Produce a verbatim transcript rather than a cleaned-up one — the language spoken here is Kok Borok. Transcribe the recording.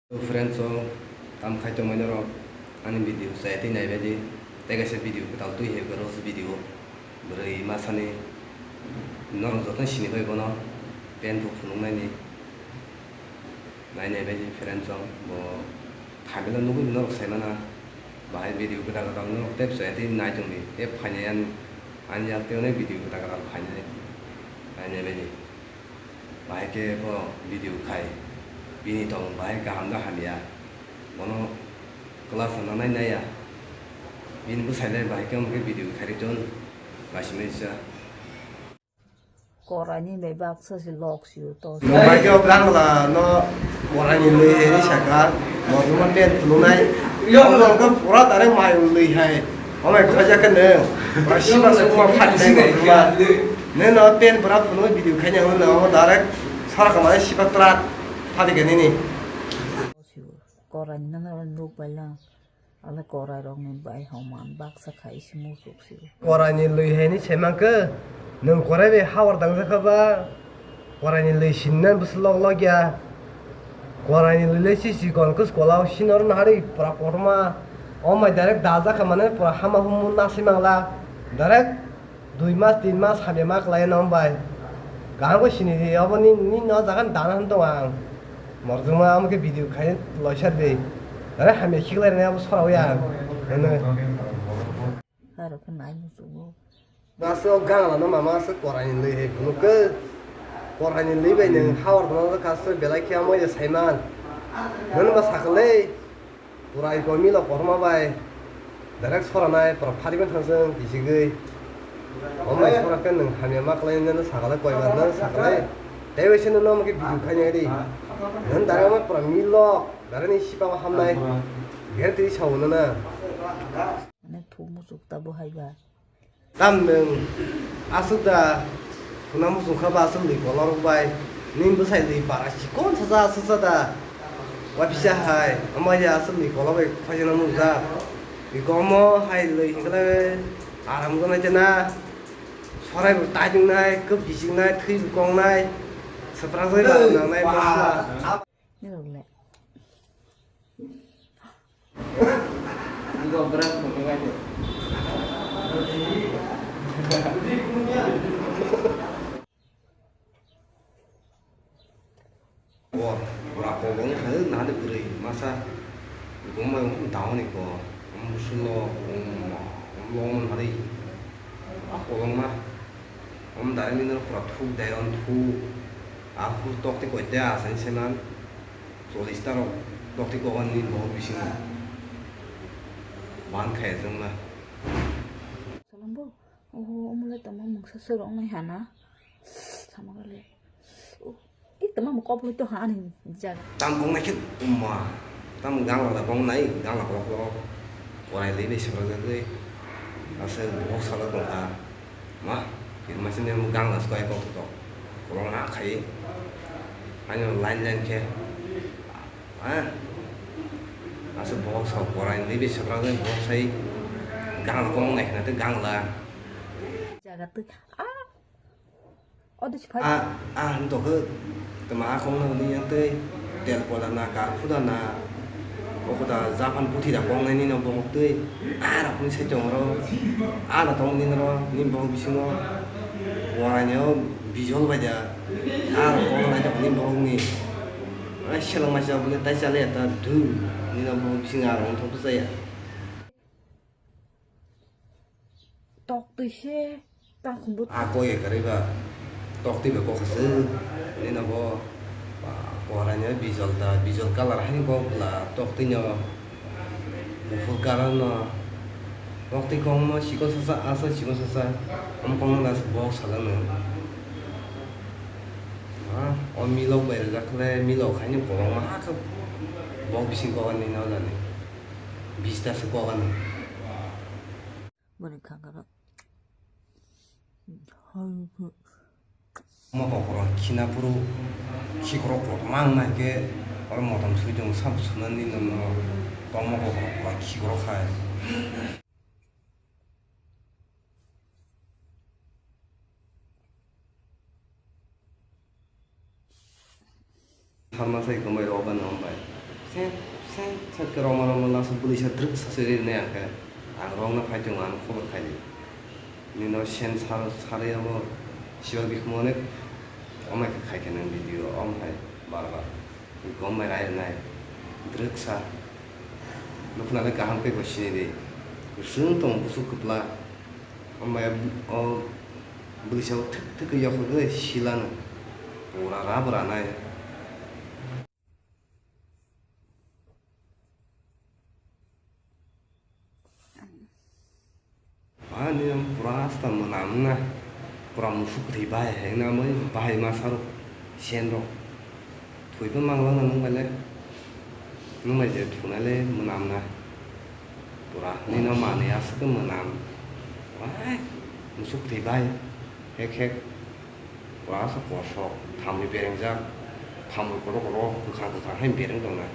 Friends rok, tam khai tongmai norok ani video chaya tei naibaidi, tei kaisa video kwtal twi hai roast video, bwrwi masani norok jotono sini bai bono pant bo phunuknani nai naibaidi friends rok, bo thamilo nugwi norok saimana, bahai video kwtal kwtal norok tei chaya tei nai tongdi, tei phainai ani, ani yak tei video kwtal kwtal phainai nai naibaidi. Bahai khe bo video khai, bini tong bahai kaham da hamya, bono class rwna nai naiya, bini bwsai le bahai khe omo khe video khai ri ton, laisima isa. Koraini bai baksa se lok sio to. Nwng bai khe o gangla no koraini lwi hai ri saka, morjuma pen phunuknai, omo khe pura direct mayung lwi hai. Omo khajak khe nwng, ba siba sukma phat nai ba kuma. Nwng no pen bwrap phunuk video khaina hwnwi nwng omo direct sara khamani siba trat phadi khe nini. Korai nana rok nuk bai lang. Ale korai rok ni bai homan baksa khai si musuk si. Korai ni lwi hai ni se mang khe. Nwng korai bai hawar dangja kha ba. Koraini lwi sinna bwswk lok lok ya. Koraini lwi le si chikon khe kola o sinor nahari pura kotorma. O mai direct dajak kha mane pura hama humu nasi mangla. Direct dui mas tin mas hamya ma kwlai no bai. Kaham khe sini di obo ni, ni no jaga ni dana han tongo ang. Morjuma amo khe video khai loisar di. Direct hamya khiklai rwnai abo sora o ya ang. Hwnwi. Aro khe nai muchungo. Aswk gangla no mama aswk koraini lwi hai phunuk khe. Koraini lwi bai nwng hawar tongna kha aswk belai khe amo ya saiman. Nwnba sakle pura iko milo korma bai. Direct soranai pura phariban thangsung kichigwi. Omai sora khe nwng hamya ma kwlai nani sakle koibar nani sakle. Tei bai se nwnno omo khe video khaina di. Nwn direct omo pura milo. Direct ni sipa hamnai. Ger twi sawo nana. Mane thuk muchuk ta bo hai ba. Tam nwng aswk da khuna muchung kha ba aswk ni kolorok bai. Nini bwsai lwi bara chikon sacha aswk cha da. Waipisa hai, amai ya aswk ni kolok bai khaijana mukjak. Iko omo hai lwi hwnkhe aram gwnai tena. Sorai bo tai wngnai, kwp bising nai, thwi bo kong nai. Swprak jai ba nangnai mosla. Nirok le. Bo pura kolong khai nani bwrwi masa. Gumai dauni ko. Musulo long hari. A kolong ma. Om dari ni pura thuk dai on thuk. A hur tok ti koi te asai senan. Chollish ta rok tokti kogon ni bohok bisingo ban khaijak na. Salam bo, oho, omo le tamo mungsa sero wngnai hana. Sama le. Oh, i tamo mo koblo to ha ani jaga. Tam bong nai khe umma. Tam gangla da bong nai, gangla kolok kolok. Korai le be sero jagwi. Ase bohok salo tongkha. Ma, kir machine mo gang las koi kok to. Kolong na khai. Ano line line khe. Ah. Asa bohok sa korai ni bi sakra ni bohok sai. Gang la kong nai na te gang la. Jaga tu. Ah. Odo si phai. Ah, ah, to ke. Tama akong na ni yang tei tel pola na kar phuda na. Oko da Japan puthi da kong nai ni no bohok tei. Ah, rok ni se chong ro. Ah, na tong ni ro ni bohok bisingo. Warai ni o bijol bai da. Ah, rok kong nai ni bohok ni. Ah, selang ma sa bune tai chale ta du. Ni no bohok bisingo ah, rok thok sa ya. Tok twi se tang khumbu. A koi ekari ba tok twi ba kok se. Nini bo, ba, korai ni bijol ta, bijol colour hai ni kok bwla tok twi no. Buphur colour no. Tok twi kok no sikon sasa, asa sikon sasa. Om kok no das bok sala no. Ah, o milok bai rwjak khle milok hai ni kwbangma ha khe bok bising kok ani no jani. Bista se kok ani. Bwrwi kha khe. Tongma kokrok khina phuru khikrok kotorma wng nai khe oro motom sui tongo sabo sunani nono tongma kokrok pura khikrok khai. Tharma sai kwmai rw bano hambai. Sen sen ke roma roma lasa bwlwi sa drwk sa se ri nai ang khe. Ang rong na phai tongo, ang khobor khai di. Nino sen sar sari abo siwa bikhumo onek omai khe khai khe nang video om hai bar bar. Gom bai rai nai. Drwk sa. Nukna le kaham khe bo sini di. Swng tong busu kwpla. Omai o bwlwi sa thik thik khe yok khe sila no. Pura ra bra nai. Ani pura asta mwnam na, pura musuk thwi bai hai na moi bai ma saro sen ro. Thwi ba mangla na nung bai le, nung bai je thuna le mwnam na. Pura nino manwi aswk mwnam. Pura musuk thwi bai. Hek hek. Pura aswk kosok. Thamwi berengjak. Thamwi kotor kotor. Kwkhang kwkhang hai bereng tong na.